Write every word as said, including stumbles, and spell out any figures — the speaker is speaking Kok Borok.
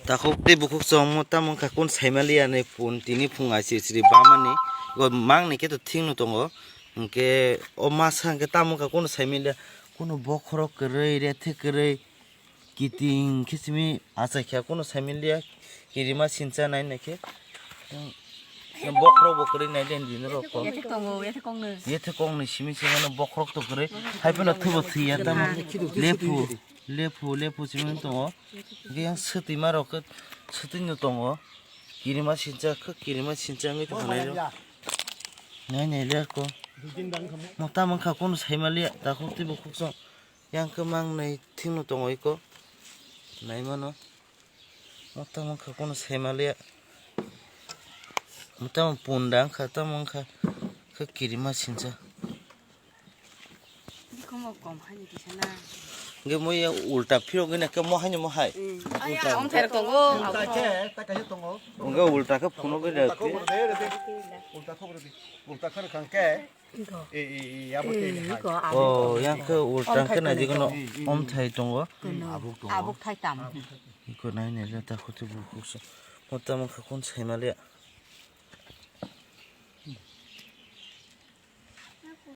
Takhuk tei bukhuk chwng mo tamo wngkha kun saimaliya ni pun tini phung aisiri bamani go mang ni khe to thik no tongo. Hwnkhe o masa hwnkhe tamo wngkha kun saimaliya, kunu bokhorok kwrwi, rethik kwrwi, kiting khe simi achai kha kunu saimaliya, kirima sincha nai nai khe. Bokhorok bo kwrwi nai den din rok ko. Yathe tongo, yathe kongno. Yathe kongni simi simi no bokhorok to kwrwi. Hai phano thubo thwiya tamo. Lephu, lephu, lephu simi tongo. Hwnkhe yang swtwi ma rok khe swtwi no tongo. Kirima sincha khe kirima sincha wngwi tongkha nai rok. Nai nai le ko. Mo tamo wngkha kunu saimaliya takhuk tei bukhuk chwng. Yang khe mang nai thik no tongo iko. Nai mano. Mo tamo wngkha kunu saimaliya. Mo tamo punda wngkha, tamo wngkha khe kirima sincha. Bikhomo kom hani kisa na. Hwnkhe mo ya ulta phirogwi na khe mo haino mo hai. Aya, omthai rok tongo. Ulta khe, ta kaisa tongo. Hwnkhe ulta khe phunugwi na. Ulta khe rwdi, rwdi. Ulta khe rwdi. Ulta khe rwkha hwnkhe. E, e, e, abo khe hai. Oh, yang khe ulta khe na dikhono omthai tongo. Abuk tongo. Abuk thai tam. Iko nai nai le ta khuti bukhuk se. Mo tamo wngkha kunu saimaliya.